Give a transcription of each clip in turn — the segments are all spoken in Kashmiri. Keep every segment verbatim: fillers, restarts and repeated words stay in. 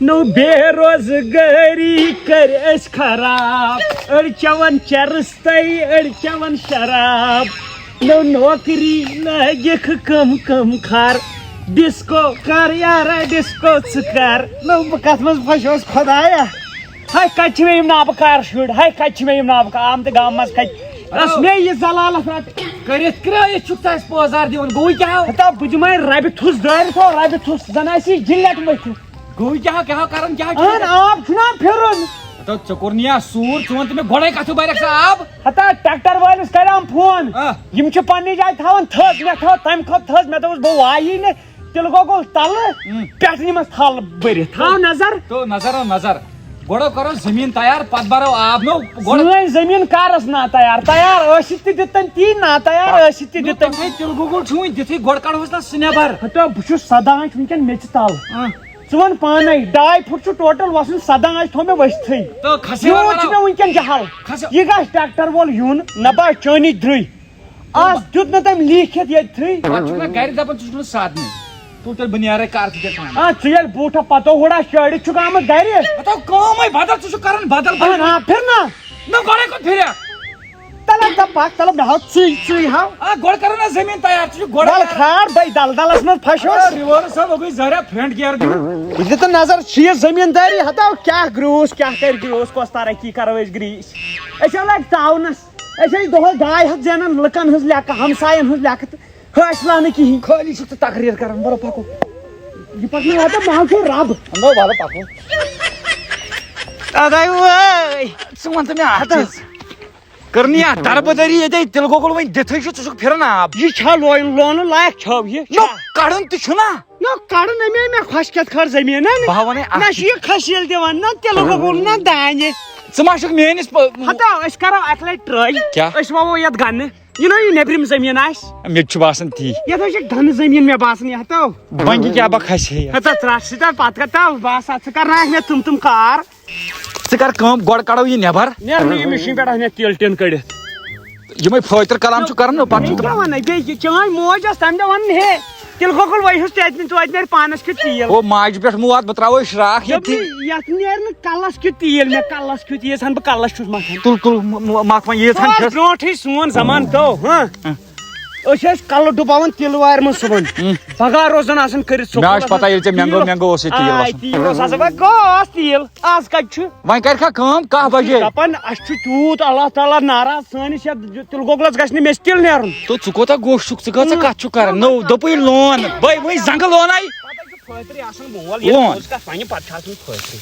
نو بے روزگٲری کٔر أسۍ خراب، أڑۍ چٮ۪وان چرس تہٕ أڑۍ چٮ۪وان شراب۔ نو نوکری لٲگِکھ کم کم خر، ڈسکو کر یارا ڈسکو ژٕ کر۔ نو بہٕ کتھ منٛز پھسیوس خدایا؟ ہاے کتہِ چھِ مےٚ یِم نابکار شُرۍ؟ ہاے کتہِ چھِ مےٚ یِم نابکار؟ آمتہِ گامہٕ منٛز کتہِ ٲس مےٚ یہِ ذلالت رٹٕنۍ؟ کٔرِتھ کرٲیِتھ چھُکھ ژٕ اَسہِ پوزار دِوان، گوٚوٕے کیٛاہ ہو؟ ہتا بہٕ دِمے ربہِ تھُس دٲرِتھ ہو، ربہِ تھُس، زن آسی جِنت مٔتھِتھ۔ گوٚو کیٛاہ، کیٛاہ کران، کیٛاہ چھُ اہن کران؟ آب چھُنہ پھِرُن۔ ہتو، ژےٚ کوٚر نہٕ یا سوٗر، ژٕ وَن تہٕ مےٚ گۄڈَے کَتھٕ بَرَکھ ژٕ آب۔ ہتا ٹریکٹر وٲلِس کریام فون۔ آ۔ یِم چھِ پننہِ جایہِ تھاوان تھٔز، مےٚ تھٲو تَمہِ کھۄتہٕ تھٔز، مےٚ دوٚپُس بہٕ وایی نہٕ، تِلہٕ گۄگُل تَلہٕ، اۭں۔ پٮ۪ٹھٕ نِمَس تھل بٔرِتھ۔ تھاو نظر۔ تو نظر، نظر۔ گۄڈٕ کرو زٔمیٖن تیار، پَتہٕ بَرو آب۔ نو، گۄڈٕ سٲنۍ زٔمیٖن کَرَس نا تیار، تیار ٲسِتھ تہِ دِتَن تی، نا تیار ٲسِتھ تہِ نو، دِتَن۔ تۄہہِ تِلہٕ گۄگُل چھُو وٕنہِ دِتھٕے، گۄڈٕ کَڑہوس نا سُہ نٮ۪بر۔ ہتا بہٕ چھُس سداں وٕنکٮ۪ن میٚژِ تَل۔ اۭں۔ ژٕ وَن پانے، ڈاے فُٹ چھُ ٹوٹل وَسُن، سداں آسہِ تھوٚو مےٚ ؤسۍتھٕے۔ تہٕ کھسہِ یوٗت وَلہٕ۔ چھُ مےٚ وٕنکٮ۪ن جہل۔ کھسہِ۔ یہِ گژھِ ٹریکٹر وول یُن، نہ بہٕ آسہٕ چٲنی درٕے۔ آز دیُت نہٕ تٔمۍ لیٖکھِتھ ییٚتہِ تھٕے۔ پَتہٕ چھُکھ مےٚ گرِ دَپان، ژٕ چھُکھ نہٕ سادنٕے۔ تُل تیٚلہِ بہٕ نیرَے کر ژٕ کیٛاہ کامہِ۔ آ، ژٕ ییٚلہِ بوٗٹھا پَتو ہُڑا شٲڑِتھ چھُکھ آمُت گرِ۔ ہَتو کٲمٕے بدل، ژٕ چھُکھ کران بدل اہن، بدل۔ آ، پھِر نا۔ نہ، گۄڈَے کوٚت پھِرِ؟ تَلہٕ دَپ پَکھ، تَلہٕ مےٚ ہاو ژٕے، ژٕے ہاو۔ آ، گۄڈٕ کَرو نا زٔمیٖن تیار، ژٕ چھُکھ گۄڈَے وَلہٕ تیار۔ کھار بَے دَلدَلَس منٛز پھَشوس۔ آ، رِوٲرٕس ہا لوٚگُے زَریا فرٛنٛٹ گِیَر دیُن۔ بہٕ دِتہٕ نظر، چھِ یہِ زٔمیٖندٲری ہَتاو کیٛاہ گرٛوٗس، کیٛاہ کَرِ گرٛوٗس، کۄس ترقی کَرو أسۍ گرٛیٖسۍ؟ أسۍ ہا لَگہِ ژاونَس، أسۍ ٲسۍ دۄہَس ڈاے ہَتھ زینان لُکَن ہٕنٛز لیٚکہٕ، ہمسایَن ہٕنٛز لیٚکہٕ تہٕ حٲصِلہ نہٕ کِہیٖنۍ۔ خٲلی چھُکھ ژٕ تقریر کران، برو پکو۔ یہِ پکناو ہا تہٕ محل چھُ رب۔ اندو، وَلہٕ پکو۔ اَدَے وٲے۔ ژٕ وَن تہٕ مےٚ اَکھ ہتا۔ چیٖز۔ کٔر نہٕ یَتھ دربٕدٔری ییٚتے تِلہٕ گۄگُل وۄنۍ دِتھٕے چھُ، ژٕ چھُکھ پھِران آب۔ یہِ چھا لویُن لونُن لایق چھٲو یہِ؟ نو، کڑُن تہِ چھُنہ۔ نو، کڑُن اَمے مےٚ خۄش کھٮ۪تھ کھار زٔمیٖنہ نہ۔ بہٕ ہا وَنے اَکھ نہ چھُ چیٖز۔ یہِ خٔسیٖل دِوان، نہ تِلہٕ گۄگُل، نہ دانہِ۔ ژٕ ما چھُکھ میٲنِس پ-، ہتا، أسۍ کرو اَکہِ لٹہِ ٹرٛاے۔ کیٛاہ؟ أسۍ وَوو یَتھ گنہٕ۔ یہِ نہ یہِ نیٚبرِم زٔمیٖن آسہِ۔ مےٚ تہِ چھُ باسان تی۔ یَتھ حظ چھِ گنہٕ زٔمیٖن مےٚ باسان یَتھ تو۔ وۄنۍ کیٛاہ بہٕ کھسہِ ہے یَتھ؟ ہتا ترٛٹھ سۭتۍ پَتہٕ کَتھ تَو بہٕ ہسا ژٕ کَرناوَکھ مےٚ تِم تِم کار۔ ژٕ کَر کٲم، گۄڈٕ کَڑو یہِ نٮ۪بر۔ نیرٕ نہٕ یہِ مِشیٖن پٮ۪ٹھ اَتھ مےٚ تیٖل ٹیٖن کٔڑِتھ۔ یِمَے فٲطر کلام چھُ کَران نہ، پَتہٕ چھُ بیٚیہِ کیٛاہ وَنَے؟ بیٚیہِ یہِ چٲنۍ موج ٲس تَمہِ دۄہ وَنان ہے تِلہٕ گۄگُل وَیہُس تہِ اَتہِ نہٕ، ژٕ اَتہِ نیرِ پانَس کیُتھ تیٖل۔ او ماجہِ پٮ۪ٹھ مو اَتھ، بہٕ ترٛاوَے شراکھ ییٚتھی۔ دوٚپمَے، یَتھ نیرِ نہٕ کَلَس کیُتھ تیٖل، مےٚ کَلَس کیُتھ ییٖژ ہَن بہٕ کَلَس چھُس مَتھان۔ تُل تُل م-، م-، مَتھ وۄنۍ ییٖژ ہَن ژٕ ٲس چھَس۔ برونٛٹھٕے سون زمانہٕ تو، ہاں؟ ہاں۔ أسۍ ٲسۍ کَلہٕ ڈُباوان تِلہٕ وارِ منٛز صُبحن۔ ہم۔ بغار اوس زَن آسان کٔرِتھ مےٚ حظ چھِ سکوٗل پَتہ ییٚلہِ ژےٚ مٮ۪نٛگو، تیٖل۔ مٮ۪نٛگو اوسُے تیٖل آے، وَسان۔ تیٖل اوس آسان، وۄنۍ گوٚو اوس تیٖل۔ آز کَتہِ چھُ؟ وۄنۍ کَرِ کھا کٲم، کاہ بَجے۔ دَپان اَسہِ چھُ تیوٗت اللہ تعالیٰ ناراض، سٲنِس یَتھ تِلہٕ گۄگلَس گژھِ نہٕ مےٚ تیٖل نیرُن۔ تو ژٕ کوٗتاہ گوٚش چھُکھ، ژٕ کۭژاہ اۭں۔ کَتھ چھُکھ کَران؟ نٔو دوٚپُے لون، بَے وۄنۍ زنٛگہٕ لونَے۔ پَتہٕ چھُ فٲطرٕے آسان مول، لون۔ یَتھ پوٚز کَتھ وَنہِ، پَتہٕ چھُ آسان فٲطرٕے۔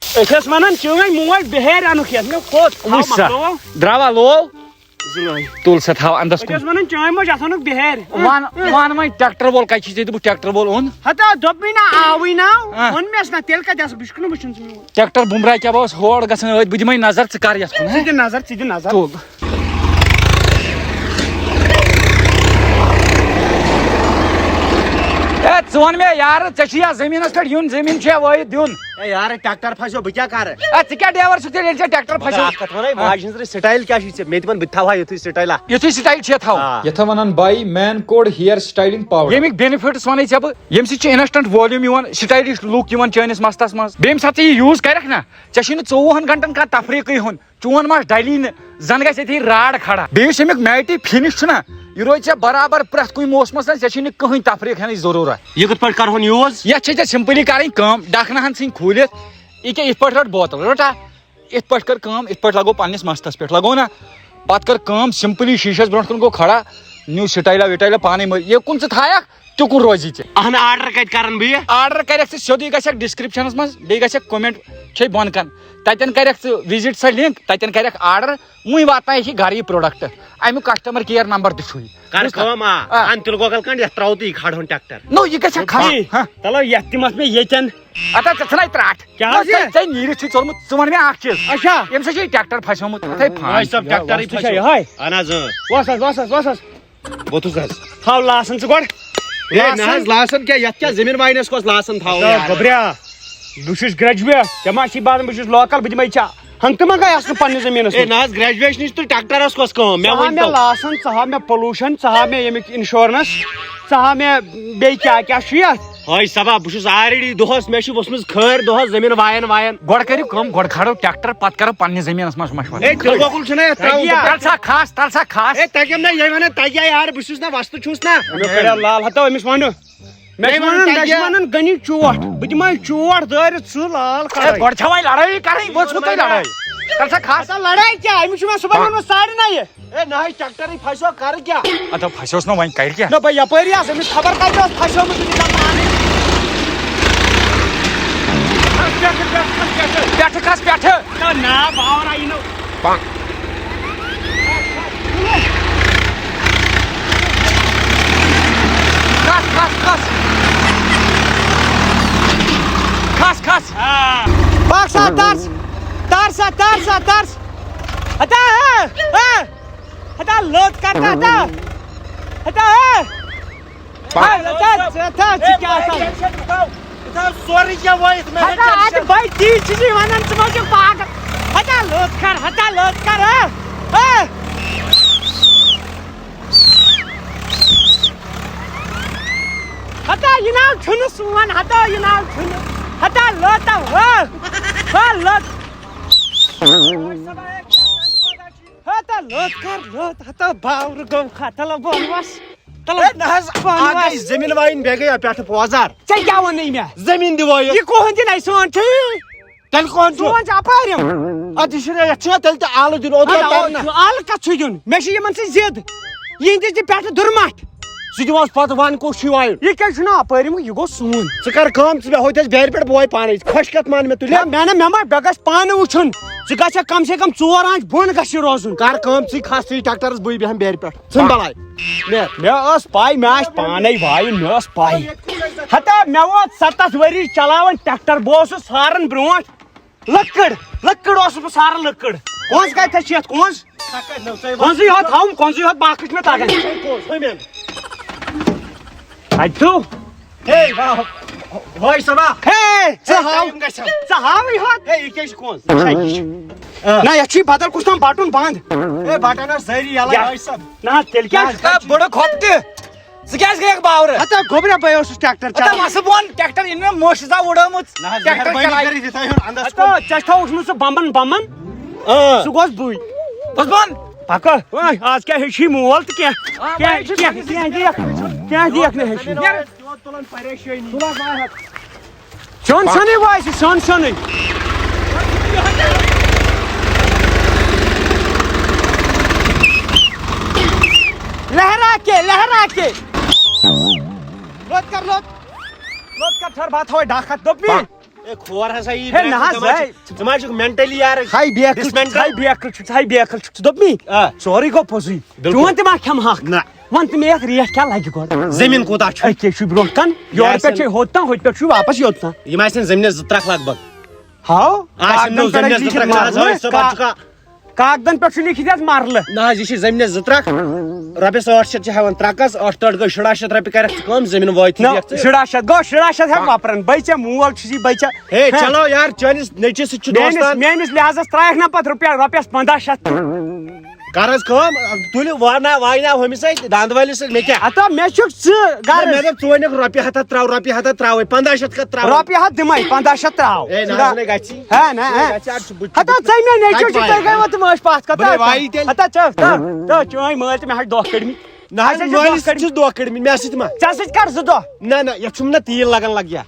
أسۍ ٲسۍ وَنان چٲنۍ موج بِہٲرۍ اَنُکھ یَتھ، مےٚ کوٚت تھاو وٕچھ سا، مۄکلوو۔ درٛاوا لوو؟ زٕنٲے۔ تُل سا تھاو اَندَس أسۍ کُن۔ ٲسۍ وَنان چٲنۍ موج اَتھ اَنُکھ بِہٲرۍ۔ وَن، وَن وۄنۍ ٹرٛیکٹَر وول کَتہِ چھُے ژےٚ دوٚپُکھ ٹرٛیکٹَر وول اوٚن؟ ہَتا دوٚپمَے نا آوٕے ناو، ہاں۔ ووٚن مےٚ ٲس نا تیٚلہِ کَتہِ آسہٕ بہٕ، یہِ چھُکھ نہٕ وٕچھُن ژٕ میون۔ ٹرٛیکٹَر بُمرا کیٛاہ بہٕ اوس ہور گژھان، أتھۍ بہٕ دِمَے نظر، ژٕ کَر یَتھ کُن، ہہ؟ ژٕ دِ نظر، ژٕ دِ نظر۔ تُل۔ اے، ژٕ وَن مےٚ یارٕ، ژےٚ چھُے یا زٔمیٖنَس پٮ۪ٹھ یُن، زٔمیٖن چھُ یا وٲیِتھ دیُن؟ اے یارٕ، ٹرٛیکٹَر پھَسیو، بہٕ کیٛاہ کَرٕ؟ اے، ژٕ کیٛاہ ڈرٛیوَر چھُکھ تیٚلہِ، ییٚلہِ ژےٚ ٹرٛیکٹَر مگر پھَسیو؟ اَکھ کَتھ وَنَے، ہہ۔ ماجہِ ہٕنٛز سٹایِل کیٛاہ چھُے ژےٚ؟ مےٚ تہِ وَن، بہٕ تہِ تھاوہا یُتھُے سٹایِلہ۔ یُتھُے سٹایِل چھےٚ تھاوُن۔ آ۔ یَتھ وَنان بھائی مین کوڈ ہیئر سٹایلنگ پاوڈر۔ ییٚمِکۍ بینیفٹس وَنَے ژےٚ بہٕ، ییٚمہِ سۭتۍ چھُ انسٹنٹ والیوم یِوان، سٹایلش لُک یِوان چٲنِس مَستَس منٛز۔ بیٚیہِ ییٚمہِ ساتہٕ ژٕ یہِ یوٗز کَرَکھ نا، ژےٚ چھُے نہٕ ژوٚوُہَن گھنٹَن کانٛہہ تفریٖقٕے ہُنٛد۔ چون مَس ڈَلی نہٕ، زَن گژھِ ییٚتھی راڈ کھڑا۔ بیٚیہِ یُس اَمیُک میٹی فِنِش چھُنہ، یہِ روزِ ژےٚ برابر پرٛٮ۪تھ کُنہِ موسمَس منٛز، ژےٚ چھُے نہٕ کٕہٕنۍ تفریٖق ہٮ۪نٕچ ضروٗرت۔ یہِ کِتھ پٲٹھۍ کَرہون یوٗز؟ یَتھ چھے ژےٚ سِمپٕلی کَرٕنۍ کٲم، ڈَکھنہٕ ہَن ژھٕنۍ کھوٗلِتھ، یہِ کیٛاہ یِتھ پٲٹھۍ رَٹ بوتل، رَٹا؟ یِتھ پٲٹھۍ کَر کٲم، یِتھ پٲٹھۍ لَگو پنٛنِس مَستَس پٮ۪ٹھ، لَگو نہ؟ پَتہٕ کٔر کٲم، سِمپٕلی شیٖشَس برونٛٹھ کُن گوٚو کھڑا، نیوٗ سٹایلا وٹایلا پانَے مٔلۍ۔ یہِ کُن ژٕ تھایَکھ، تیُکُن روزی ژےٚ۔ اہن، آرڈر کَتہِ کَرَن بہٕ یہِ؟ آرڈر کَرٮ۪کھ ژٕ سیوٚدُے، گژھٮ۪کھ ڈسکرپشنَس منٛز، بیٚیہِ گژھٮ۪کھ کومنٹ چھے بۄنہٕ کَن، تَتٮ۪ن کَرٮ۪کھ ژٕ وِزِٹ سۄ لِنک، تَتٮ۪ن کَرٮ۪کھ آرڈر، وٕنۍ واتنایہِ یہِ گَرٕ یہِ پروڈکٹ۔ اَمیُک کسٹمر کیئر نمبر تہِ چھُے۔ کر بوٗزتھا؟ کٲم، آ، آ۔ اَن تِلہٕ گۄگل کنڈ، یَتھ ترٛاوو تہٕ یہِ کھالہون ٹریکٹر۔ نو، یہِ گژھِ کھا-، یہِ، ہا۔ تَلو، یَتھ تہِ مَتھ مےٚ ییٚتٮ۪ن۔ اَتھ ہا ژےٚ ژھٕنَے ترٛٹھ۔ کیٛاہ نہ، حظ یہِ؟ ژےٚ، ژےٚ نیٖرِتھ چھُے ژوٚلمُت، ژٕ وَن مےٚ اَکھ چیٖز۔ اچھا۔ ییٚمہِ سۭتۍ چھُ یہِ ٹریکٹر پھسیومُت، اَتھَے پھان۔ وۄنۍ سا ٹریکٹرٕے وۄنۍ سا پھسیو۔ یِہوٚے۔ اَہَن حظ، اۭں۔ وَس حظ، وَس حظ، وَس حظ۔ ووٚتھُس حظ۔ تھاو لاسن ژٕ گۄڈٕ۔ ہے، نہ لاسن۔ حظ، لاسن کیٛاہ، یَتھ کیٛاہ زٔمیٖن واینَس کۄس لاسن تھاوو ہتا یارٕ؟ گوٚبریا، بہٕ چھُس گرٛیجویٹ، ژےٚ ما چھی باسان بہٕ چھُس لوکل، بہٕ دِمَے ژےٚ ہنٛگتہٕ منٛگے آسہٕ نہٕ پننِس زٔمیٖنس اے منٛز۔ نہ حظ، گریجویشنٕچ تہٕ ٹریکٹرس کۄس کٲم؟ مےٚ ژٕ ہا ؤنۍ مےٚ تو۔ لاسن، ژٕ ہا مےٚ پولوشن، ژٕ ہا مےٚ ییٚمیُک انشورنس، ژٕ ہا مےٚ بیٚیہِ کیٛاہ کیٛاہ چھُ یتھ؟ ہاے صبا، بہٕ چھُس آلریڈی دۄہس، مےٚ چھِ ؤژھمٕژ خٲرۍ دۄہس زٔمیٖن وایان وایان۔ گۄڈٕ کٔرِو کٲم، گۄڈٕ کھالو ٹریکٹر، پتہٕ کرو پننِس زٔمیٖنس منٛز مشورٕ۔ اے، تِلہٕ گۄگُل چھُنہ یتھ ترٛاوُن؟ تَگہِ ہا۔ تَلہٕ سا کھس، تَلہٕ سا کھس۔ اے، تَگٮ۪م نہ، یہِ وَنان تَگہِ ہا یار، بہٕ چھُس نہ وۄستہٕ چھُس نہ۔ أمۍ کٔرِو لال ہتو أمِس وَنہٕ۔ مےٚ چھِ وَنان، مےٚ چھِ وَنان، گٔنی چوٹ۔ بہٕ دِمَے چوٹ دٲرِتھ ژٕ لال ہے، کَرَے۔ گۄڈٕ چھَوَے لڑٲیی کَرٕنۍ، وۄنۍ ژھٕنو تۄہہِ لڑٲے۔ تَلہٕ سا کھس۔ ہتا لڑٲے کیٛاہ؟ أمِس چھُ مےٚ صُبحن ووٚنمُت ساڑِ نَیہِ۔ ہے، نہ ہے، ٹریکٹرٕے پھسیو، کَرٕ کیٛاہ؟ اَدٕ پھسیوس نہٕ، وۄنۍ کَرِ کیٛاہ؟ نہ، بہٕ یَپٲری آسہٕ، أمِس خبر کَتہِ اوس پھسیومُت، یہِ چھُ دَپان۔ پٮ۪ٹھٕ کھس، پٮ۪ٹھٕ۔ نہ، نہ، باورا یہِ نہٕ۔ کھس، کھس، کھس۔ کھس، کھس۔ پکھ سا، تر سا، تر سا، تر سا، تر سا۔ ہتا، ہا، ہا۔ ہتا، لوٚت کر تہٕ ہتا۔ ہتا، ہا۔ ہا، ہتا، ہتا، ژٕ کیٛاہ سا؟ ژٕ تھاو سورُے کینٛہہ وٲیِتھ، مےٚ ہتا، چھےٚ اَتہِ ٹٮ۪نشن۔ بٔے تی چھِ یہِ وَنان، ژٕ ما چھُکھ پاگل؟ ہتا، لوٚت کر، ہتا، لوٚت کر، ہا۔ ہا۔ ہتا، یہِ ناو چھُنہٕ سون، ہتا، یہِ ناو چھُنہٕ۔ ہتا، لوٚت، ہا۔ ہا، لوٚت۔ ہتا لوٚت کر لوٚت، ہتا باور گوٚو ختل، بۄن وس۔ تلہٕ ہے، نہ حظ، بۄن اکھ گٔے وس۔ زٔمیٖن وایِنۍ، بیٚیہِ گٔے پٮ۪ٹھٕ پوزار۔ ژےٚ کیٛاہ ووٚنُے مےٚ؟ زٔمیٖن دِ وٲیِتھ۔ یہِ کُہُنٛد دِنَے سون چھُ۔ تیٚلہِ کُہُنٛد چھُ؟ سون چھُ اپٲرِم۔ اَدٕ یہِ چھُنہٕ، یَتھ چھُنہ تیٚلہِ تہِ آلہٕ دیُن، اوترٕ اَدٕ تَرِ نہ۔ آلہٕ کَتھ چھُ دیُن؟ مےٚ چھِ یِمَن سۭتۍ ضِد۔ یِہِنٛدِس دِ پٮ۪ٹھٕ دُرمَٹھ۔ سُہ دِمہوس پتہٕ ون کُس چھُے وایُن۔ یہِ کیٛازِ چھُنہٕ اپٲرۍ یِمہٕ؟ یہِ گوٚو سون۔ ژٕ کر کٲم، ژٕ بیٚہہ ہوٚتہِ اَسہِ بیرِ پٮ۪ٹھ، بہٕ وایہِ پانے۔ خۄش کتھ مان مےٚ تُلہِ۔ نہ، مےٚ نہ، مےٚ ما، مےٚ گژھِ پانہٕ وُچھُن۔ ژٕ گژھکھ کم سے کم ژور آنٛچہِ بۄن گژھِ یہِ روزُن۔ کر کٲم، ژٕے کھس ژٕے ٹریکٹرس، بٕے بیٚہمہٕ بیرِ پٮ۪ٹھ۔ ژھٕن بلاے۔ مےٚ، مےٚ ٲس پاے، مےٚ آسہِ پانے وایُن، مےٚ ٲس پاے۔ ہتا، مےٚ ووت ستتھ ؤری چلاوان ٹریکٹر، بہٕ اوسُس سارن برونٛٹھ۔ لٔکٕر، لٔکٕر اوسُس بہٕ ساران، لٔکٕر۔ کونٛز کتہِ چھِ یتھ؟ کونٛز؟ کونٛزٕے یوت تھاوُن، کونٛزٕے یوت، باقٕے چھِ مےٚ تگان۔ اَتہِ چھُو؟ ہے، واہ، وای سما۔ ہے، ژٕ ہے، ہاو، ٹایم گژھِ ہا۔ ژٕ ہاوٕے ہوت۔ ہے، یہِ کیٛاہ چھِ کونٛز؟ آ۔ نہ، یتھ چھُے بدل کُس تام بٹُن بنٛد۔ ہے، بٹن ٲس سٲری یَلہٕ، یا-، وای سا۔ نہ، تیٚلہِ کیٛاہ؟ نہ، بٔڑٕ کھۄپہٕ تہِ۔ ژٕ کیٛازِ گٔیَکھ باورٕ؟ ہتا گوٚبرا، بہٕ اوسُس ٹریکٹر ہتا چلاوان۔ وَسہٕ بۄن، ٹریکٹر یِنہٕ مےٚ موشہِ زا وُڈٲمٕژ۔ نہ حظ، ٹریکٹر مہربٲنی چلاوِ۔ کٔرِتھ یہِ تھٲیہُن اندس ہتا کُن۔ ژےٚ چھُ تھاوُس منٛز سُہ بمبن بمبن۔ اۭں۔ سُہ گوٚژھ بٕے۔ بس بۄن۔ پکا۔ وۄنۍ آز کیٛاہ ہیٚچھی مول تہٕ کینٛہہ؟ آ، کینٛہہ، وۄنۍ چھُ کینٛہہ، کینٛہہ دِیَکھ، کینٛہہ دِیَکھ نہٕ ہیٚچھی۔ یورٕ تُلان پریشٲنی۔ سیوٚن سیوٚنُے وایہِ سُہ، سیوٚن سیوٚنُے۔ لہرا کے، لہرا کے۔ لوٚت کر، لوٚت۔ لوٚت کر، ٹھٔہر، بہٕ ہا تھاوے ڈاکھ اَتھ۔ دوٚپمی۔ ہے، کھور ہژا یی ہے، نہ حظ، ژٕ ما ہے۔ چھُکھ، ژٕ ما چھُکھ مینٹلی یار؟ ہاے بیکل چھُکھ، dismantle؟ ہاے بیکل چھُکھ، ژٕ ہاے بیکل چھُکھ، ژٕ دوٚپمی۔ آ۔ سورُے گوٚو پوٚزُے۔ بِلکُل۔ چون تہِ ما کھٮ۪مہٕ ہاکھ؟ نہ۔ وَن تہٕ مےٚ یَتھ ریٹ کیٛاہ لَگہِ گۄڈٕ؟ زٔمیٖن کوٗتاہ چھُ؟ أکے چھُ برٛونٛٹھ کَن، یورٕ یہِ پٮ۪ٹھ آسن، چھُے ہوٚت تام، ہوٚتہِ پٮ۪ٹھ چھُے واپَس یوٚت تام۔ یِم آسن زٔمیٖنَس زٕ ترٛکھ لگ بگ۔ ہاو، آسن کاغدَن نوٚو پٮ۪ٹھ زٔمیٖنَس زٕ لیٖکھِتھ ترٛکھ، نہ حظ، مرلہٕ، وۄنۍ صٲب، کا-، چھُکھا؟ کاغدَن پٮ۪ٹھ چھُ لیٖکھِتھ یَتھ مرلہٕ۔ نہ حظ، یہِ چھِ زٔمیٖنَس زٕ ترٛکھ، رۄپیَس ٲٹھ شیٚتھ چھِ ہٮ۪وان ترٛکَس، ٲٹھ تہٕ ٲٹھ گٔے شُراہ شیٚتھ رۄپیہِ کَرٮ۪کھ ژٕ کٲم، زٔمیٖن وٲتۍ نہ، یَتھ ژٕ۔ شُراہ شیٚتھ گوٚو، شُراہ شیٚتھ ہٮ۪کھ وۄپرَن، بَے ژےٚ مول چھُسی، بَے ژےٚ۔ ہے، ہہ۔ چلو یار، چٲنِس نیٚچوِس سۭتۍ چھُ میٲنِس، دوستان۔ میٲنِس لحاظس ترٛایَکھ نہ پتہٕ رۄپیہ، رۄپیَس پنٛداہ شیٚتھ۔ کر حظ کٲم، تُلہِ وارناو وایناو ہُمِس سۭتۍ، داندٕ وٲلِس سۭتۍ، مےٚ کیٛاہ؟ ہتا، مےٚ چھُکھ ژٕ غرض۔ مےٚ دوٚپ، ژٕ ؤنِکھ رۄپیہِ ہتھ ہتھ ترٛاو، رۄپیہِ ہتھ ہتھ ترٛاوَے، پنٛداہ شیٚتھ کتھ ترٛاوَے؟ رۄپیہِ ہتھ دِمَے، پنٛداہ شیٚتھ ترٛاو۔ ہے، نہ حظ، نہ گژھِ۔ ہے، نہ، نہ ہے۔ گژھِ، اَدٕ چھُ بہٕ تہِ ہتا، ژےٚ مےٚ نیٚچوٗ کتہِ چھُ، وایہِ؟ تُہۍ گٔیوٕ تِم ٲسۍ پتھ کتھ۔ بہٕ نے وایی تیٚلہِ۔ ہتا، ژٕ، تہٕ، تہٕ چٲنۍ مٲلۍ تہِ مےٚ ہا چھِ دۄہ کٔڑمٕتۍ۔ نہ حظ، اَسہِ حظ چھِ مٲلِس دۄہ سۭتۍ چھِس کٔڑمٕتۍ۔ دۄہ کٔڑمٕتۍ، مےٚ سۭتۍ ما؟ ژےٚ سۭتۍ کر زٕ دۄہ؟ نہ، نہ، یَتھ چھُم نہ تیٖل لگان لگیا۔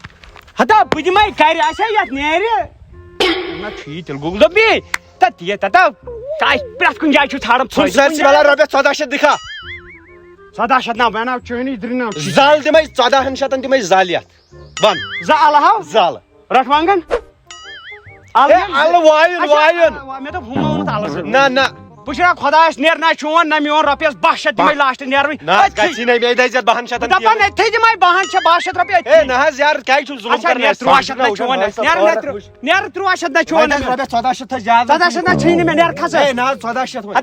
ہتا، بہٕ دِمَے گرِ، آسہِ ہا یَتھ نیرِ۔ نہ، ٹھیٖک، تیٚلہِ گوٚو، دوٚپ مےٚ، تَتھ یہِ، تَتھ، تَتھ، تۄہہِ پرٛٮ۪تھ کُنہِ جایہِ چھُو ژھانڈان ژٕ ژھۄٹھ۔ سٲرسٕے بَلاے رۄپیَس ژۄداہ شیٚتھ دِکھا؟ ژۄداہ شیٚتھ نہ، بہٕ اَنہٕ ہا چٲنی درٛنٛگ۔ زَل دِمَے، ژۄداہَن شیٚتَن دِمَے زَل یَتھ۔ بَن۔ زَل ہاو؟ زَل۔ رَٹھ وانٛگَن؟ اَلہٕ ہے، یِم زٕ۔ اَلہٕ وایُن، اچھا، وایُن۔ آ، مےٚ دوٚپ، ہُم ما ووٚنُتھ اَلہٕ زٕ۔ نہ، نہ۔ بہٕ چھُس خۄدایَس، نیر نہ چون، نہ میون، رۄپیَس باہ شیٚتھ دِمَے لاسٹہٕ نیرٕوٕنۍ۔ نہ، أتھی۔ گژھی نہٕ، مےٚ دَزِ یَتھ باہَن شیٚتَن دَپان تیٖل۔ أتھی دِمَے باہَن شیٚتھ، باہ شیٚتھ رۄپیہِ أتھی۔ ہے، نہ حظ یار، کیٛازِ چھُو ظُلُم اچھا، کران نیر اَسہِ؟ تُرٛواہ شیٚتھ نہ چون اَسہِ، نیر نیر تُرٛ-، نیر تُرٛواہ شیٚتھ نہ چون وۄنۍ اَسہِ۔ حظ رۄپیَس ژۄداہ شیٚتھ تھٲے زیادٕ۔ ژۄداہ شیٚتھ نہ چھُے نہٕ مےٚ، نیر کھس۔ ہے، نہ حظ، ژۄداہ شیٚتھ وۄنۍ۔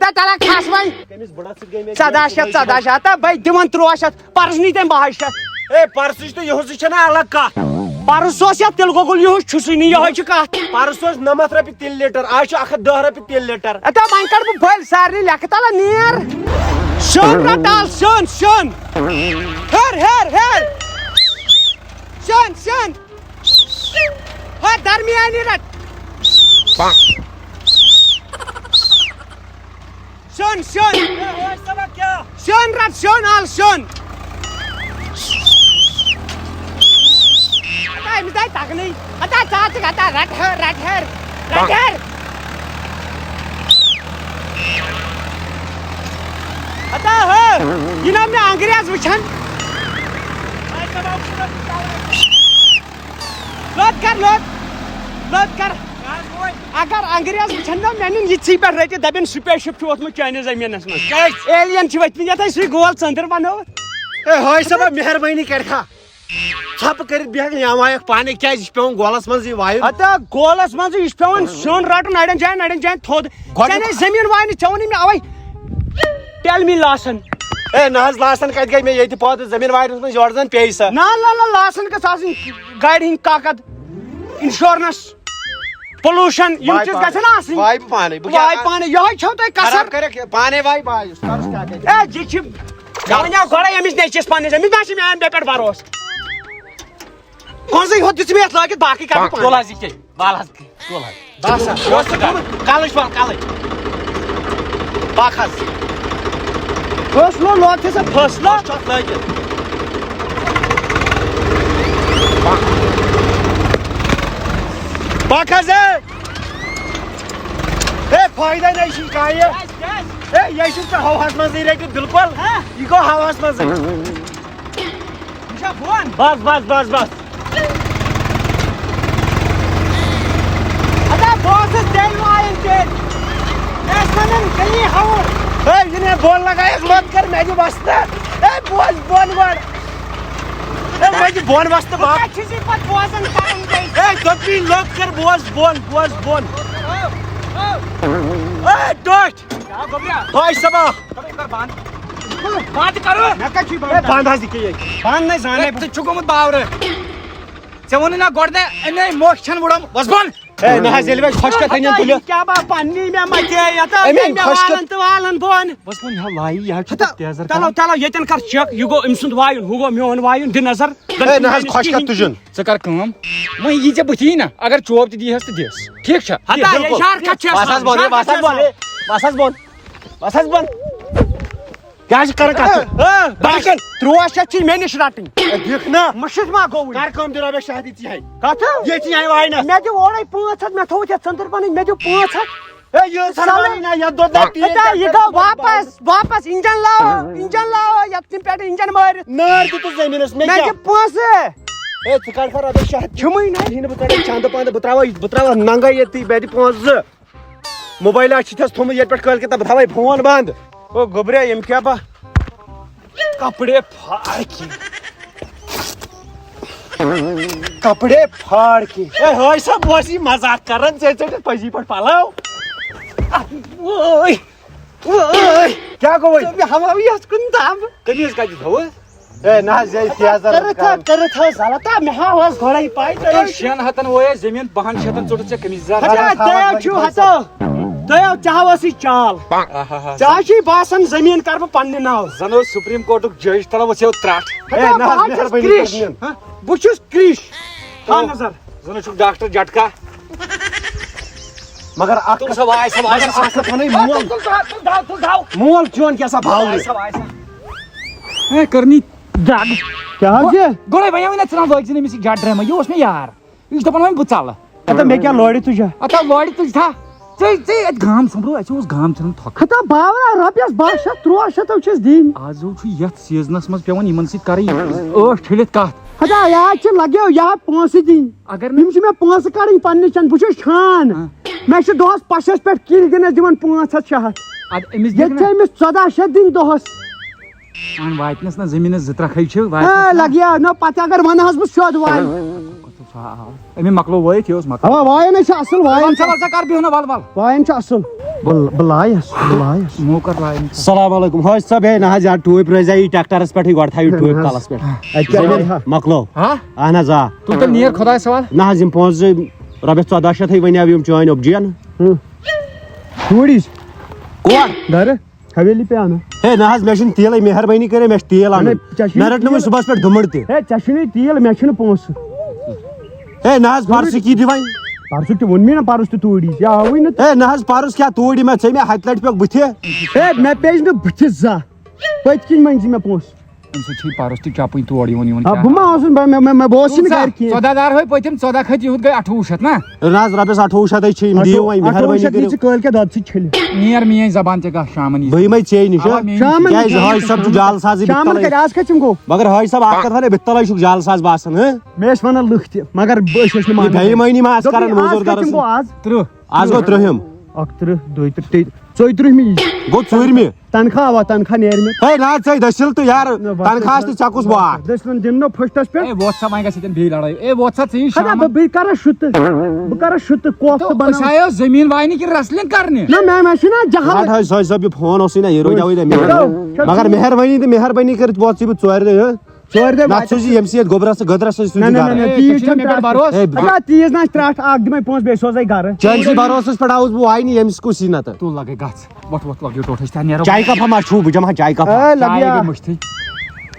کٔمِس بٕڑَس سۭتۍ گٔے مےٚ ژۄداہ شیٚتھ، ژۄداہ شیٚتھ، تہٕ بَے دِوان تُرٛواہ شیٚتھ، پَرُس نی تٔمۍ باہ شیٚتھ۔ ہے، پَرسٕچ تہٕ یِہُس چھَنہ الگ کَتھ۔ پرُس اوس یتھ تِلہٕ گۄگُل یِہُس چھُسٕے نہٕ، یِہوٚے چھُ کتھ۔ پرُس اوس نَمَتھ رۄپیہِ تِلہٕ لیٖٹر، آز چھُ اکھ ہتھ دَہ رۄپیہِ تِلہٕ لیٖٹر۔ اتا وۄنۍ کڑٕ بہٕ بٔلۍ سارنٕے لیٚکھٕ تلہٕ نیر۔ سیُن رٹ آز، سیُن، سیُن۔ ہیوٚر، ہیوٚر، ہیوٚر۔ سیُن، سیُن۔ ہا، درمیانی رٹ۔ سیُن، سیُن۔ اے، ہٲج صٲبا، کیٛاہ؟ سیُن رٹ، سیُن، آل سیُن۔ ہتا، أمِس دَے تَگنٕے۔ ہتا، ژٕ ہا ژٕ ہتا، رٹ ہیوٚر، رٹ ہیوٚر، رٹ ہیوٚر۔ ہتا، ہیوٚر۔ یہِ نا مےٚ انگریز وٕچھن۔ لوٚت کر، لوٚت۔ لوٚت کر۔ اگر انگریز وٕچھن نا، مےٚ نِن یِتھسٕے پٮ۪ٹھ رٔٹِتھ، دَپن spaceship چھُ ووٚتھمُت چٲنِس زٔمیٖنَس منٛز۔ کیٛازِ؟ Alien چھِ ؤتھمٕتۍ، یَتھ أسۍ سُے گول ژٔنٛدٕر بنووُتھ۔ اے، ہٲج صٲبا، مہربٲنی کٔرِتھ ہا۔ ژھۄپہٕ کٔرِتھ بیٚہہ نہٕ، یا وایَکھ پانَے، کیٛازِ یہِ چھُ پٮ۪وان گولَس منٛز یہِ وایُن؟ ہتا گولَس منٛزٕے، یہِ چھُ پٮ۪وان سیُن رَٹُن اَڑٮ۪ن جایَن، اَڑٮ۪ن جایَن تھوٚد۔ گۄڈٕ ژےٚ نے زٔمیٖن واینہِ، ژےٚ ووٚنُے مےٚ اَوَے، tell me lesson۔ اے، نہ حظ، lesson کَتہِ گٔے مےٚ ییٚتہِ پٲدٕ زٔمیٖن واینَس منٛز، یورٕ زَن پیٚیہِ سا۔ نہ، نہ، نہ، lesson گٔژھ آسٕنۍ گاڑِ ہٕنٛدۍ کاکد، insurance، pollution، یِم واے چیٖز پانَے، گژھن نا آسٕنۍ۔ واے بہٕ پانَے، بہٕ کیٛاہ واے پانَے، یِہوٚے چھَو تۄہہِ کَسر۔ خراب کَرٮ۪کھ، پانَے واے، واے، یُس کَرُس کیٛاہ کَرِ؟ اے، یہِ چھِ، مےٚ وَنیٛاو گۄڈَے أمِس نیٚچوِس پنٛنِس، أمِس ما چھِ مےٚ اَمہِ بے پٮ۪ٹھ بروسہٕ؟ کونسٕے ہوت دِژ مےٚ یَتھ لٲگِتھ، باقٕے کَرٕ بہٕ پانَے۔ تُل حظ یہِ کیٛاہ؟ وَل حظ، تُل حظ۔ بَس حظ، یہِ اوس نہٕ گوٚمُت۔ کَلٕچ وَل، کَلٕچ۔ پَکھ حظ۔ فٲصلہٕ لوگ ژےٚ سا فٲصلہٕ۔ چھُ اَتھ لٲگِتھ۔ پَکھ حظ، ہے۔ ہے، فٲیدَے نَے چھُنہٕ کانٛہہ یہِ۔ ہے، یہِ چھُنہٕ ژےٚ ہَوہَس منٛزٕے رٔٹِتھ بِلکُل۔ ہا؟ یہِ گوٚو ہَوہَس منٛزٕے۔ یہِ چھا بۄن؟ بَس، بَس، بَس، بَس۔ ادا بہٕ اوسُس تیٚلہِ وایان تیٚلہِ۔ مےٚ ٲسۍ وَنان، ژےٚ یی ہَوُر۔ ہے، یہِ نے بۄن لگایَس لوٚت کر، مےٚ دِ وَستہٕ۔ ہے، بوز بۄن گۄڈٕ۔ ہے، مےٚ دِ بۄن وَستہٕ، بہٕ بَب۔ کَتہِ چھُس یہِ پَتہٕ بوزان کَران بیٚیہِ؟ ہے، دوٚپمَے لوٚت کر، بوز بۄن، بوز بۄن۔ ہے، ٹوٹھ۔ کیٛاہ گوٚبرا؟ ہاے صبا۔ کَرو یہِ کَر بنٛد۔ بنٛد کَرو۔ مےٚ کَتہِ چھُے بنٛد ہے، کَرُن؟ بنٛد حظ یہِ کیٛاہ یہِ؟ بنٛد نَے زانَے ہے، بہٕ۔ ژٕ چھُکھ گوٚمُت باورٕ۔ ژےٚ ووٚنُے نا گۄڈٕ نا، اَمے مۄکھ چھَنہٕ وُڑان۔ وَس بۄن۔ ہے، نہ حظ، ییٚلہِ وۄنۍ خۄشکٮ۪تھ أنِن ہتا، تُلِتھ۔ یہِ کیٛاہ با پننی مےٚ مَتہِ، یوٗتاہ أمے أمۍ مےٚ خۄشکٮ۪تھ۔ والان تہٕ والان بۄن۔ بَس وۄنۍ یہِ ہا لایہِ، یہِ ہا چھُ ہتا، تیزر تَلو، کَران۔ تَلو، ییٚتٮ۪ن کَر check، یہِ گوٚو أمۍ سُنٛد وایُن، ہُہ گوٚو میون وایُن، دِ نظر۔ ہے، نہ حظ، خۄشکٮ۪تھ تُجُن۔ ژٕ کر کٲم، وۄنۍ یی ژےٚ بٕتھِ یی نہ، اگر چوب تہِ دی ہس تہٕ دِس، ٹھیٖک چھا؟ ہتا، دِ، یہِ بِلکُل۔ شہر کَتہِ چھِ بس حظ آسان؟ بۄن، شہر بس کَتہِ حظ چھِ بۄن، آسان؟ بس حظ بۄن، بس حظ بۄن۔ کیٛاہ چھِ کران کَتھ؟ آ، آ، بس۔ تُرٛواہ شیٚتھ چھِ مےٚ نِش رَٹٕنۍ۔ اے، دِکھ نا۔ مُشِتھ ما گوٚوُے؟ کر کٲم، دِ رۄپیَس شیٚے ہَتھ یہِ ژےٚ ہے۔ کَتھ؟ یہِ ژےٚ ہے واینَس۔ مےٚ دِ اورَے پانٛژھ ہَتھ، مےٚ تھوٚوُے ژےٚ ژٔنٛدٕر بَنٕنۍ، مےٚ دِ پانٛژھ ہَتھ۔ ہے، یہِ ژھٕنہٕ سَلے۔ وَنٕنۍ نا، یَتھ دۄد دَگ تیٖر ہتا، یہِ کیٛاہ گوٚو کَرٕ؟ واپس، واپس، engine لاو، engine لاو، یَتھ تِم پٮ۪ٹھ engine مٲرِتھ۔ نار دِتُس زٔمیٖنَس، مےٚ مےٚ کیٛاہ؟ دِ پونٛسہٕ۔ ہے، ژٕ کَڑ سا رۄپیَس شیٚے ہَتھ۔ چھُمٕے نہٕ۔ کِہیٖنۍ نہٕ، بہٕ کَڑے چَندٕ پَندٕ، بہٕ ترٛاوَے، بہٕ ترٛاوَس ننٛگَے ییٚتی، مےٚ دِ پونٛسہٕ زٕ۔ موبایل آسہِ چھِتھَس تھوٚمُت ییٚتہِ پٮ۪ٹھ کٲلۍ کٮ۪تھ، بہٕ تھاوَے فون بنٛد۔ او گوٚبریا، یِم کیٛاہ بہٕ کپڑے پھاڑ کی۔ کپڑے پھاڑ کی۔ اے، ہٲج صٲب، بہٕ اوسُس یہِ مزاق کران، ژےٚ ژٔٹِتھ پٔزی پٲٹھۍ پلو۔ وٲے، وٲے۔ کیٛاہ گوٚوُے؟ ژٕ مےٚ ہاوہاو یَتھ کُن دَب۔ قمیٖض کَتہِ تھوٚوٕ؟ اے، نہ حظ، یہِ تیزر کٔرِتھ ہا، کٔرِتھ ہا زلہٕ تا، مےٚ ہا ٲس گۄڈَے پَے تۄہہِ تۄہہِ ٲسِو۔ شٮ۪ن ہَتَن وٲے اَسہِ زٔمیٖن، بَہَن شَتَن ژوٚٹُتھ ژےٚ قمیٖض یَزار۔ ہتا، تۄہہِ ہا چھُو ہتا، تۄہہِ ہا، ژےٚ ہا ٲسٕے چال۔ آہاہا۔ ژےٚ ہا چھُے باسان زٔمیٖن کَرٕ بہٕ پنٛنہِ ناوٕ۔ زَن اوس سُپریٖم کورٹُک جج، تَلہ وۄنۍ ژےٚ ترٛٹھ۔ ہتا، ہے، نہ بہٕ حظ، ہا چھَس مہربٲنی کرِش۔ کٔرِتھ۔ ہہ؟ بہٕ چھُس کِرٛش۔ تھاو نظر۔ زَن چھُکھ ڈاکٹر جٹکا۔ مگر اکھ تُل سا واے سا، واے مگر سا۔ اکھ کتھ وَنَے، مول، تُل، تُل، تُل، تُل، تُل۔ مول چون کیٛاہ سا باورٕ؟ واے سا، واے سا۔ ہے، کٔرنی دگ۔ کیٛاہ حظ چھِ؟ گۄڈَے وَنیٛاو نہ ژٕ، نہ لٲگۍ زِ نہٕ أمِس یہِ جٹ ڈرٛامہ، یہِ اوس مےٚ یار۔ یہِ چھُ دَپان وۄنۍ بہٕ ژَلہٕ۔ ہتا، مےٚ کیٛاہ لورِ تُجا؟ ہتا، لورِ تُج تھا؟ ژٕے، ژٕے اَتہِ گام سوٚمبرو، اَسہِ اوس گام ژھٕنُن تھۄکھ۔ ہتا، باورا، رۄپیَس باہ شیٚتھ، تُرٛواہ شیٚتھ حظ چھِس دِنۍ۔ آز حظ چھُ یَتھ سیٖزنَس منٛز پٮ۪وان یِمَن سۭتۍ کَرٕنۍ ٲٹھ چھٔلِتھ کَتھ۔ ہتا، یہِ حظ چھِ لَگیو، یہِ ہا پونٛسہٕ دِنۍ۔ اگر نہٕ یِم چھِ مےٚ پونٛسہٕ کَڑٕنۍ پنٛنہِ چَنٛدٕ، بہٕ چھُس چھان۔ ہاں۔ مےٚ چھِ دۄہَس پَشَس پٮ۪ٹھ کِلۍ دِنَس دِوان پانٛژھ ہَتھ شےٚ ہَتھ۔ اَدٕ أمِس ییٚتہِ دِکھ چھِ نہ۔ أمِس ژۄداہ شیٚتھ دِنۍ دۄہَس۔ وۄنۍ واتنَس نہ زٔمیٖنَس زٕ ترٛکھ ہے چھِ، واتنَس ہے، نہ۔ لَگیو، نہ پَتہٕ اگر وَنہٕ حظ بہٕ سیوٚد وَنہٕ۔ أمۍ مۄکلو وٲیِتھ، یہِ اوس مۄکلو۔ اَوا، وایان ہے چھِ اَصٕل، وایان وَل سا، وَل سا، کر بِہُن، وَل، وَل۔ وایان چھِ اَصٕل۔ بہٕ، بہٕ لایَس، بہٕ لایَس۔ مو کر لایَن۔ السلام علیکم۔ حٲج صٲب، ہے نہ حظ یارٕ، ٹوٗپۍ روزِ یہِ ٹریکٹرَس پٮ۪ٹھٕے، گۄڈٕ تھٲیِو ٹوٗپۍ نہ حظ۔ کَلَس پٮ۪ٹھ۔ اَتہِ کیٛاہ زٔمیٖن کرٕ ہا؟ مۄکلو۔ ہا؟ اَہَن حظ، آ۔ تُل تیٚلہِ نیر خۄدایَس حوالہٕ۔ نہ حظ، یِم پونٛسہٕ رۄپیَس ژۄداہ شیٚتھ ہے وَنیو یِم چٲنۍ اوٚبجِیَن۔ ہُم۔ توٗرۍ یِس۔ کور؟ گرٕ۔ حویلی پہ اَنہٕ۔ ہے نہ حظ، مےٚ چھُنہٕ تیٖلٕے، مہربٲنی کٔرِتھ، مےٚ چھُ تیٖل اَنُن۔ ہے، ژےٚ چھُنہٕ مےٚ رٔٹ نہٕ وۄنۍ تیٖل۔ صُبحَس پٮ۪ٹھ دُمٕر تہِ۔ ہے، ژےٚ چھُنہٕ تیٖل، مےٚ چھُنہٕ پونٛسہٕ۔ ہے نہ حظ، پَرسُہ کی دِوان؟ پَرسُہ تہِ ووٚن مےٚ نہ، پَرُس تہِ توٗرۍ یِس، یہِ آوٕے نہٕ۔ ہے نہ حظ، پَرُس کیٛاہ توٗرۍ یِمَے ژےٚ مےٚ ہَتہِ لَٹہِ پٮ۪ٹھ بٕتھِ؟ ہے، مےٚ پیٚیہِ نہٕ بٕتھِ زانٛہہ۔ پٔتۍ کِنۍ مٔنٛگۍ زِ مےٚ پونٛسہٕ۔ أمۍ سۭتۍ چھُے پَرُس تہِ چَپٕنۍ تورٕ یِوان، یِوان آ، کیٛاہ؟ بہٕ ما اوسُس، بہٕ، مےٚ، مےٚ، مےٚ، بہٕ اوسُس نہٕ گَرِ کینٛہہ۔ ژۄداہ دار ہوے پٔتِم، ژۄداہ کھٔتۍ یِہُتھ گٔے اَٹھووُہ شیٚتھ نا؟ نہ حظ، رۄپیَس اَٹھووُہ شیٚتھ ہے چھِ یِم، دِیِو وۄنۍ، اَٹھووُہ مہربٲنی شیٚتھ دِ کٔرِو۔ ژٕ کٲلۍ کٮ۪تھ دۄد سۭتۍ چھٔلِتھ۔ نیر میٲنۍ زبان تہِ گژھ شامن یی۔ بہٕ یِمے ژےٚ نِش، اوا، ہہ؟ میٲنۍ کیٛازِ زبان۔ حٲج صٲب چھُ جعل سازٕے شامن بِتلَے۔ کَتہِ، آز کَتہِ چھِم گوٚو؟ مگر حٲج صٲب، اَکھ کَتھ وَنے، بِتلَے چھُکھ جعل ساز باسان، ہہ؟ مےٚ ٲسۍ وَنان لُکھ تہِ، مگر بہٕ، أسۍ ٲسۍ نہٕ یہِ مانان۔ بے ایٖمٲنی ما آسہِ دوٚپُن، کران، آز موزوٗر کَتہِ چھِم درس؟ گوٚو آز؟ تٕرٛہ۔ آز گوٚو تٕرٛہِم۔ اَکھ تٕرٛہ، دۄیہِ تٕرٛہ، تیٚتہِ، ژۄیہِ تٕرٛہمہِ یی۔ گوٚو ژوٗرمہِ۔ تنخواہ اوا، تنخواہ نیرِ مےٚ۔ ہے نہ، ژے دٔسِل تہٕ یار، نہ، بس، تنخواہس بس، تہِ ژےٚ کُس بس، واٹھ؟ دٔسِلن دِن نہٕ پھٔٹس پٮ۪ٹھ۔ اے وۄتھ سا، وۄنۍ گژھِ ییٚتٮ۪ن بیٚیہِ لڑٲے۔ اے وۄتھ سا، ژٕ یی ہتا، شامن۔ بہٕ، بہٕ کرٕ شُتہٕ، بہٕ کرٕ شُتہٕ، کوف تہٕ تہٕ بناو۔ أسۍ آیو زٔمیٖن واینہِ کِنہٕ wrestling کرنہِ؟ نہ، مےٚ، مےٚ چھُنہ جہل۔ رٹ حٲج صٲب، یہِ فون اوسُے نہ، یہِ روزِ اوے تَمہِ۔ چلو، چلو۔ مگر مہربٲنی تہٕ مہربٲنی کٔرِتھ ووت ژٕ بہٕ ژورِ دۄہہِ، ہہ؟ ژورِ دۄہہِ نتہٕ واتہِ۔ سوٗزِ ییٚمہِ سۭتۍ گوٚبرس تہٕ گٔدرس سۭتۍ نہ، سوٗزِ نہ، نہ، گرٕ۔ نہ، اے، ژےٚ تیٖژ چھُنہٕ چھَنہٕ مےٚ پٮ۪ٹھ ترٛٹھ۔ بھروسہٕ۔ ہے، بہٕ اچھا، تیٖژ نہ آسہِ ترٛٹھ، اکھ دِمے پونٛسہٕ، بیٚیہِ سوزے گرٕ۔ چٲنسٕے بھروسس پٮ۪ٹھ آوُس بہٕ واینہِ، ییٚمِس کُس یی نتہٕ۔ تُل لگے گژھ۔ وۄتھ، وۄتھ، لۄکیو ٹوٹھ، أسۍ تہِ نیرو۔ چایہِ کپ ہا ما چھُو؟ بہٕ چمہٕ ہا چایہِ کپ ہا۔ اے، لگیا۔ چایہِ گٔے مٔشتٕے۔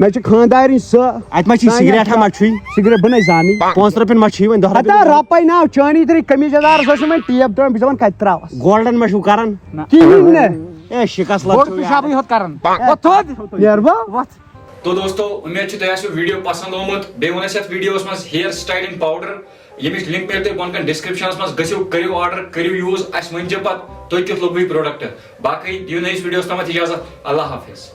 مےٚ چھِ خانٛدارِنۍ سۄ۔ اَتہِ ما چھِ سانہِ سگریٹ ہا ما چھُے؟ سگریٹ بہٕ نَے زانٕے۔ پانٛژھ رۄپیَن ما چھُے وۄنۍ، دَہ رۄپیَن؟ ہتا رۄپَے ناو، چٲنی تٔرٕے قمیٖض یَزارَس ٲسٕم وۄنۍ ٹیپ ترٛٲومٕژ، بہٕ چھُس دَپان کَتہِ ترٛاوَس؟ گولڈَن ما چھُو کران؟ نہ۔ کِہیٖنۍ نہٕ۔ اے، شِکَس لَگ بوٚڑ چھُو یارٕ۔ پِشابٕے ہوت کران۔ وۄتھ تھوٚد۔ نیر بہٕ۔ وۄتھ۔ تو دوستو، امید چھِ تۄہہِ آسیو video پسند آمُت۔ بیٚیہِ ووٚن اَسہِ یَتھ videoس منٛز hair styling powder، ییٚمِچ link میلہِ تۄہہِ بۄن کَنہِ descriptionس منٛز۔ گٔژھِو، کٔرِو order، کٔرِو use، اَسہِ ؤنۍ زیو پَتہٕ تۄہہِ کیُتھ لوٚگوُے product۔ باقٕے دِیِو نٔیِس videoس تامَتھ اِجازت۔ اللہ حافظ۔